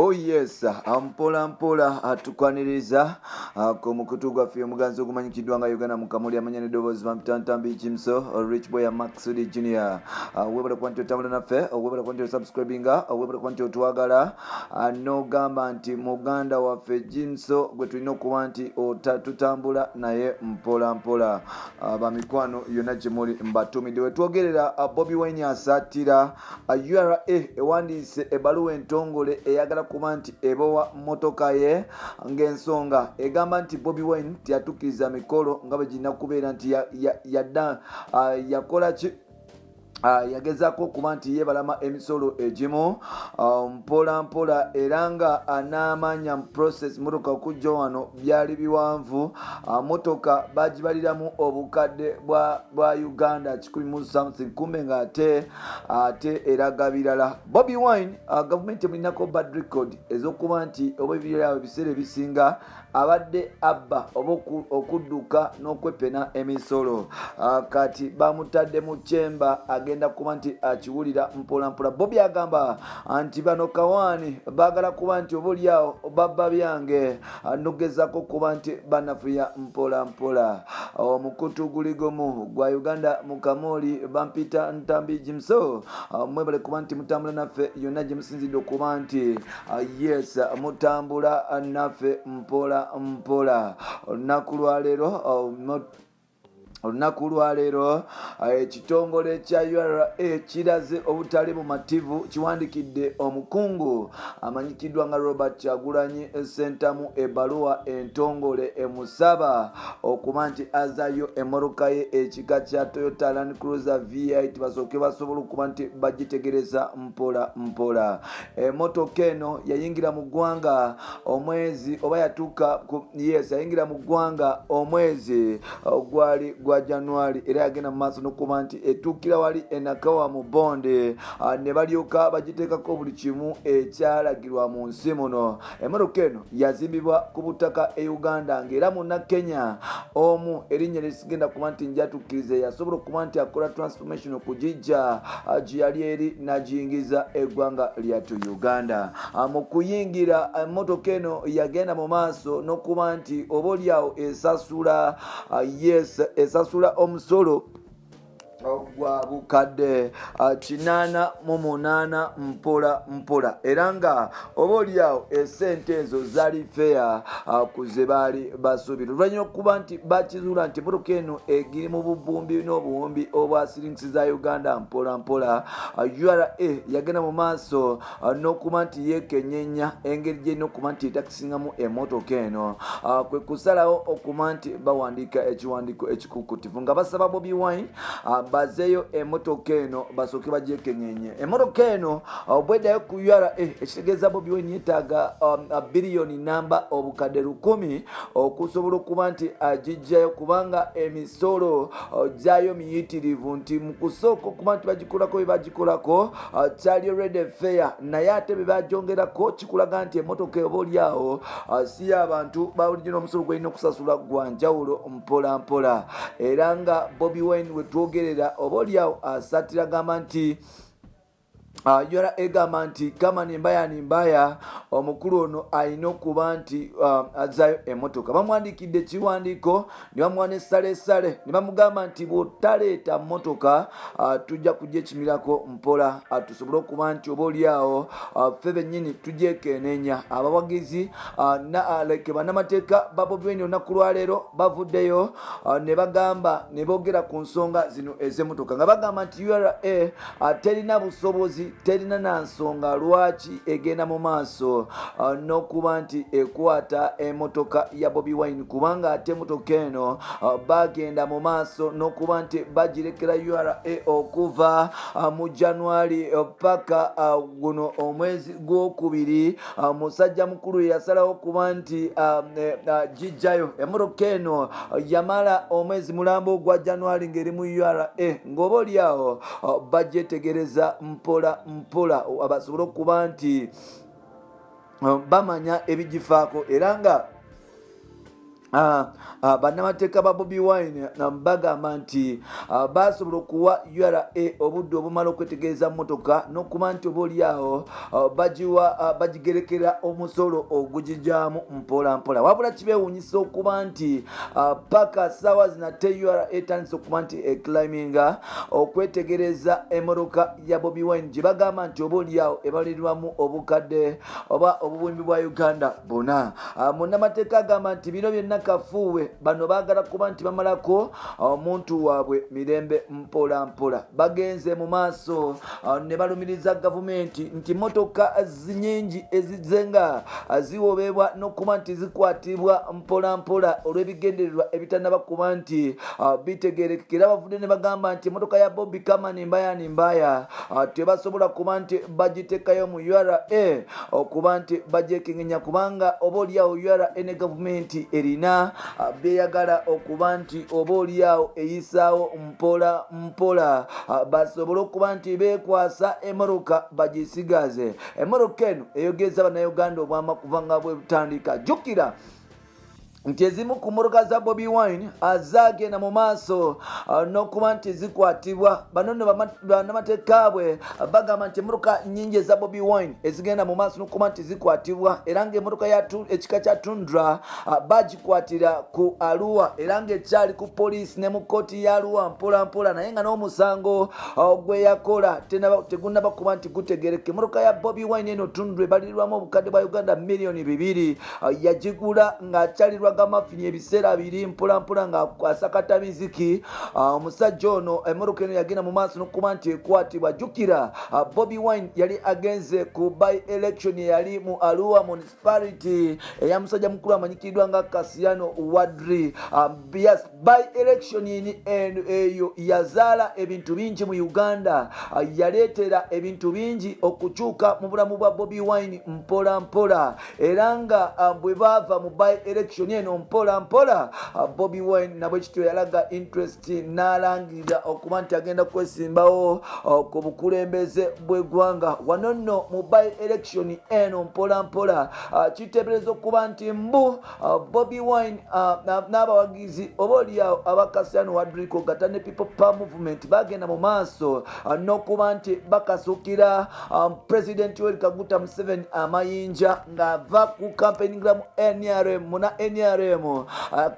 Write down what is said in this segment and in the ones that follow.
Oh yes, mpola mpola atukwaniriza ku mukutu gwaffe omuganzi ogumanyikiddwa nga Uganda mu kamuli amanya n'eddoboozi bampitantambi Jimso Rich Boy Maxudi Junior. Webale kuba nti otambula naffe, webale kuba nti osubscribinga, webale kuba nti otwagala, n'ogamba nti muganda waffe Jimso gwe tulina okuba nti tutambula naye mpola mpola. Bamikwano yonna gye muli mbatumidde wetwogerera. Bobi Wine asattira. URA ewandiise ebbaluwa entongole eyagala kuba nti ebowa mmotoka ye, ng'ensonga egamba nti Bobi Wine teyatuukiriza mikolo nga bwe girina kubeera, nti yadda yakola ki, yagezaako okuba nti yeebalama emisolo egimu mpola mpola, era nga n'amaanya process motoka okujja wano byali biwanvu. Motoka bagibaliramu obukadde bwa Uganda kikumi mu something, kumbe nga ate eraga birala. Bobi Wine, gavumenti emulinako bad record ez'okuba nti oba ebirala, ebiseera ebisinga abadde abba oba okudduka n'okwepena emisolo. Kati bamutadde mu kyemba, agenda kuba nti akiwulira mpolampola. Bobi agamba nti bano kawaani baagala kuba nti oba oliawo babba byange, nogezako kuba nti banafuya mpolampola. Omukutu guli gumu gwa Uganda mu Kamoli, bampita Ntambi Jimso. Mwebale kuba nti mutambula naffe yonna gye musinzidde okuba nti yes, mutambula naffe mpola mpola. Olunaku lwaleero ekitongole kya URA kiraze obutali bumativu, kiwandikidde omukungu amanyikiddwa nga Robert Kyagulanyi Sentamu ebbaluwa entongole emusaba okuba nti azayo emmotoka ye ekika kya Toyota Land Cruiser V8, basooke basobole okuba nti bagitegereza mpola mpola. Emmotoka eno yayingira mu ggwanga omwezi oba yatuuka, yes, yayingira mu ggwanga omwezi gwali gwa January, era yagenda mu maaso n'okuba nti etuukira wali enakawa mu bonde, ne balyoka bagiteekako buli kimu ekyalagirwa mu nsi muno. Emmotoka eno yazimbibwa ku butaka e Uganda, ng'era munnakenya omu erinnya lisigenda kuba nti njatukkiriza yasobola okuba nti akola transformation okugijja gye yali eri n'agiyingiza eggwanga lyattu Uganda. Mu kuyingira emmotoka eno yagenda mu maaso n'okuba nti oba oliawo esasula, yes, esasula omusolo gwa bukadde 88 mpola mpola, era nga oba oliawo esente ezo zali fair ku ze baali basuubira, oluvannyuma okuba nti bakizuula nti emotoka eno egiri mu bubumbi n'obuwumbi obwa siringisi za Uganda mpola mpola. URA yagenda mu maaso n'okuba nti yeekenyenya engeri gyerina okuba nti etakisingamu emmotoka eno, kwe kusalawo okuba nti bawandiika ekiwandiiko ekikukutivu nga basaba Bobi Wine bazeeyo emmotoka eno basooke bagyekenyenye. Emmotoka eno bweddayo ku URA, ekitegeeza Bobi Wine yeetaaga biliyoni namba 100,000 okusobola okuba nti agijjayo, kubanga emisolo gyayo miyitirivu, nti mu kusooka okuba nti bagikolako bye bagikolako kyali already fair, naye ate bye bagyongerako kikulaga nti emmotoka oba oliawo si y'abantu babulijjo, n'omusolo gwalina okusasula gwa njawulo mpola mpola. Era nga Bobi Wine wetwogerera oba oliawo asaatira gamba nti URA egamba nti kama ni mbaya ni mbaya, omukulu ono alina okuba nti azaayo emmotoka. Bamuwandiikidde ekiwandiiko ne bamuwa nessalesale ne bamugamba nti bw'otaleeta mmotoka, tujja kugyekimirako mpola, tusobole okuba nti oba oliawo ffe bennyini tugyekenenya. Abawagizi like bannamateeka ba Bobi Wine olunaku lwaleero bavuddeyo ne bagamba ne boogera ku nsonga zino ez'emmotoka, nga bagamba nti URA terina busobozi, terina na nsonga lwaki egenda mu maaso n'okuba nti ekwata emotoka ya Bobi Wine, kubanga ate emotoka eno bagenda mu maaso n'okuba nti bagirekera URA okuva mu January paka guno omwezi gwokubiri. Musajja mukulu yasalawo okuba nti gijjayo. Emotoka eno yamala omwezi mulambo ogwa January ng'eri mu URA, ng'oba oliawo bagyetegereza mpola mpola basobole okuba nti bamanya ebigifaako, era nga Bannamateeka ba Bobi Wine bagamba nti basobola okuwa URA obudde obumala okwetegereza mmotoka n'okuba nti oba oliawo bagiwa bagigerekera omusolo ogugigyamu mpola mpola. Wabula kibeewuunyisa okuba nti paka ssaawa zino ate URA etandise okuba nti ecliminga okwetegereza emmotoka ya Bobi Wine gye bagamba nti oba oliawo ebalirwamu obukadde oba obuwumbi bwa Uganda buna. Munnamateeka agamba nti bino byonna kafuuwe, bano baagala kuba nti bamalako omuntu waabwe mirembe mpola mpola. Bagenze mu maaso ne balumiriza gavumenti nti motoka nyingi ezizze nga ziwobebwa n'okuba nti zikwatibwa mpola mpola olw'ebigendererwa ebitannaba kuba nti bitegeerekeka. Era bavudde ne bagamba nti emotoka ya Bobi kama ni mbaya ni mbaya, tebasobola kuba nti bagiteekayo mu URA okuba nti bagyekengenya, kubanga oba oliawo URA ne gavumenti erina byeyagala okuba nti oba oliawo eyisaawo mpola mpola, basobole okuba nti beekwasa emmotoka bagisigaze. Emmotoka eno eyogeza Bannayuganda obwama kuva nga bwe butandika. Jjukira nti ezimu ku mmotoka za Bobi Wine zaagenda mu maaso n'okuba nti zikwatibwa. Bano nno bannamateeka bwe bagamba nti emmotoka nnyingi eza Bobi Wine ezigenda mu maaso n'okuba nti zikwatibwa, era ng'emmotoka ekika kya Tundra bagikwatira ku Arua, era ng'ekyali ku poliisi ne mu kkooti ya Arua mpola mpola, naye nga n'omusango gwe yakola tegunnaba kuba nti gutegeereka. Emmotoka ya Bobi Wine eno Tundra ebalirirwamu obukadde bwa Uganda 2 miliyoni, yagigula ng'akyalirwa gamafini ebiseera biri mpolampola ng'asakata miziki. Omusajja ono emmotoka eno yagenda mu maaso n'okuba nti ekwatibwa. Jjukira Bobi Wine yali agenze ku by election eyali mu Arua Municipality eya musajja mukulu amanyikiddwa nga Kasiano Wadri. Yes, by election eyo yazaala ebintu bingi mu Uganda, yaleetera ebintu bingi okukyuka mu bulamu bwa Bobi Wine mpola mpola. Era nga bwe baava mu by election eno mpola mpola, Bobi Wine nabwe kityo yalaga interest n'alangirira okuba nti agenda kwesimbawo ku bukulembeze bw'eggwanga. Wano nno mu by election eno mpola mpola, kiteebereza okuba nti mbu Bobi Wine n'abawagizi oba oliawo aba Kasiano Wadri gatta ne People Power Movement bagenda mu maaso n'okuba nti bakasukira President Yoweri Kaguta Museveni amayinja ng'ava ku campaigningira mu NRM. Muna NRM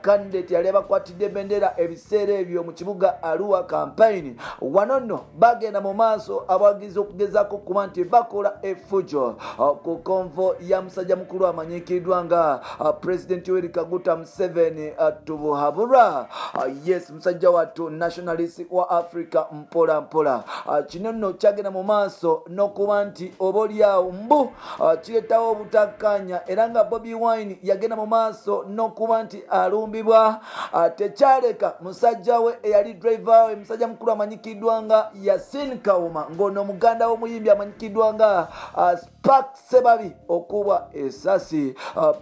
candidate yali abakwatidde bendera ebiseera ebyo mu kibuga Arua campaign. Wano nno bagenda mu maaso abawagizi okugezaako okuba nti bakola effujo ku convoy ya musajja mukulu amanyikiddwa nga President Yoweri Kaguta Museveni Tubuhabura. Yes, musajja wattu nationalist wa Africa mpola mpola. Kino nno kyagenda mu maaso n'okuba nti oba oliawo mbu kireetawo obutakkaanya, era nga Bobi Wine yagenda mu maaso n'okuba nti alumbibwa. Tekyaleka musajja we eyali driver we, musajja mukulu amanyikiddwa nga Yasin Kawuma, ng'ono omuganda w'omuyimbi amanyikiddwa nga Spark Sebabi, okubwa esasi.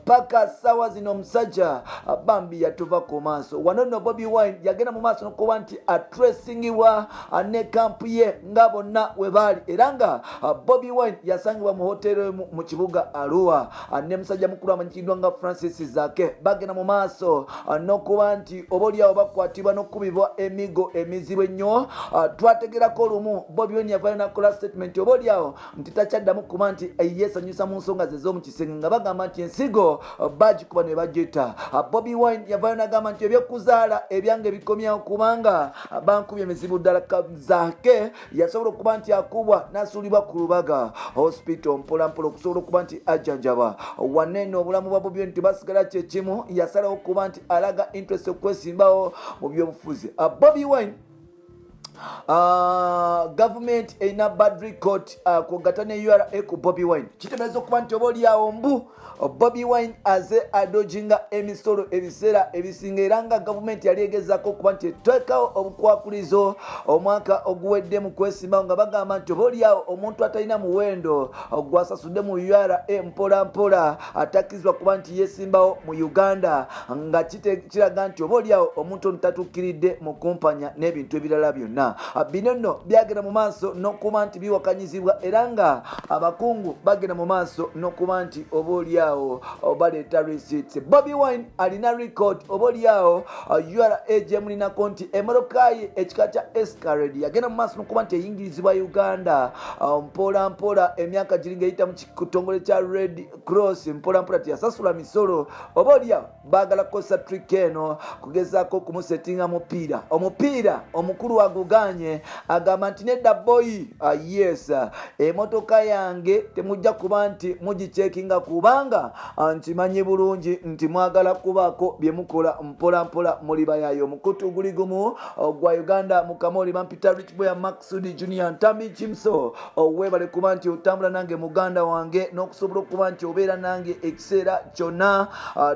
Paka sawa zino omusajja bambi yatuva ku maaso. Wano nno Bobi Wine yagenda mu maaso n'okuba nti atracingibwa ne camp ye nga bonna we baali, era nga Bobi Wine yasangibwa mu hotero emu mu kibuga Arua ne musajja mukulu amanyikiddwa nga Francis Zake. Bagenda mu maaso n'okuba nti oba oliawo bakwatibwa n'okukubibwa emigo emizibu ennyo. Twategerako olumu Bobi Wine yavayo nakola statement oba oliawo nti takyaddamu kuba nti yeesanyusa mu nsonga ze ez'omu kisenge, nga bagamba nti ensigo bagikuba ne bagita. Bobi Wine yavayo nagamba nti ebyokuzaala ebyange bikomyawo kubanga bankubye emizibu ddala. Zake yasobola okuba nti akubwa n'asuulibwa ku Lubaga Hospital mpolampola okusobola okuba nti ajjanjaba. Wanene obulamu bwa Bobi Wine tebasigala kyekimu, yasalawo okuba nti alaga interest okwesimbawo mu byobufuzi. Bobi Wine, gavumenti erina bad record kwogata ne URA ku Bobi Wine. Kitegeeza okuba nti oba oliawo mbu Bobi Wine aze adodginga emisolo ebiseera ebisinga, era nga gavumenti yali egezaako okuba nti eteekawo obukwakulizo omwaka oguwedde mu kwesimbawo, nga bagamba nti oba oliawo omuntu atalina muwendo gwasasudde mu URA mpola mpola atakkirizibwa kuba nti yesimbawo mu Uganda, nga kiraga nti oba oliawo omuntu ono tatuukiridde mu kumpanya n'ebintu ebirala byonna. yonna. Bino nno byagenda mu maaso n'okuba nti biwakanyizibwa era nga abakungu bagenda mu maaso n'okuba nti oba oliawo baleeta receipts. Bobi Wine alina record oba oliawo URA gyemulinako nti emmotoka ye ekika kya Escalade yagenda mu maaso n'okuba nti eyingirizibwa Uganda mpola mpola emyaka giringa eyita mu kitongole kya Red Cross mpola mpola teyasasula misolo. Oba oliawo baagala kukozesa trick eno kugezaako okumusetinga mupiira. Omupiira omukulu aguganye, agamba nti nedda boyi, yes, emotoka yange temujja kuba nti mugicekinga kubanga nkimanyi bulungi nti mwagala kubaako bye mukola mpola mpola muli bayayo. Omukutu guli gumu gwa Uganda Mukamoli, bampita Rich Boya Maxud Junior Ntambi Kimso. Weebale kuba nti otambula nange muganda wange n'okusobola okuba nti obeera nange ekiseera kyonna.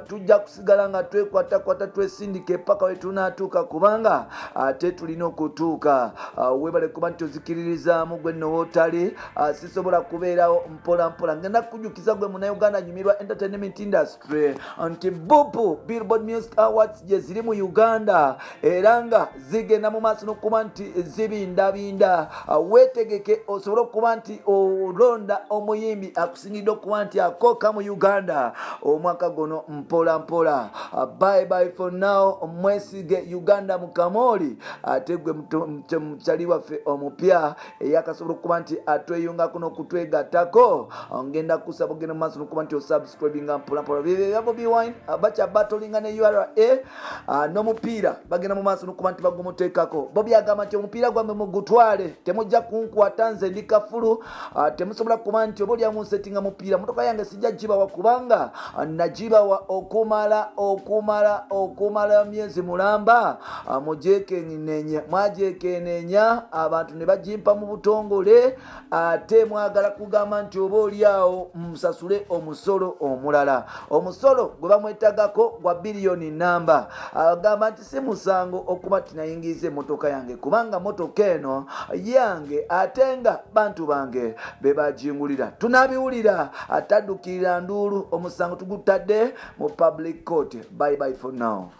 Tujja kusigala nga twekwatakwata twesindika epaka we tunaatuuka kubanga ate tulina okutuuka. Weebale kuba nti ozikiririzaamu gwe nno wootali sisobola kubeerawo mpola mpola. Ngenda kukujjukiza gwe Munnayuganda nyumirwa entertainment industry nti bupu Billboard Music Awards gye ziri mu Uganda era nga zigenda mu maaso n'okuba nti zibindabinda. Weetegeke osobole okuba nti olonda omuyimbi akusingidde okuba nti akooka mu Uganda omwaka guno mpola mpola. Bye bye for now. Mwesige Uganda Mukamoli ate gwe mukyali waffe omupya eyakasobola okuba nti atweyungako n'okutwegattako, ngenda kusaba ogenda mu maaso n'okuba nti osubscribinga mpola mpola. Bya Bobi Wine bakya batolinga ne URA n'omupiira bagenda mu maaso n'okuba nti bagumuteekako. Bobi agamba nti omupiira gwammwe mugutwale, temujja kunkwata, nze ndi kafulu, temusobola kuba nti oba olya munsetinga mupiira. Motoka yange sijja gibawa kubanga nagibawa okumala okumala okumala myezi mulamba, mugyekenenye mwagyekenenya abantu ne bagimpa mu butongole, ate mwagala kugamba nti oba oliawo musasule omusolo omulala. Omusolo gwe bamwetagako gwa biliyoni namba. Agamba nti si musango okuba tinayingiza emmotoka yange kubanga motoka eno yange ate nga bantu bange be bagingulira. Tunabiwulira, ataddukirira nduulu, omusango tugutadde mu public court. Bye bye for now.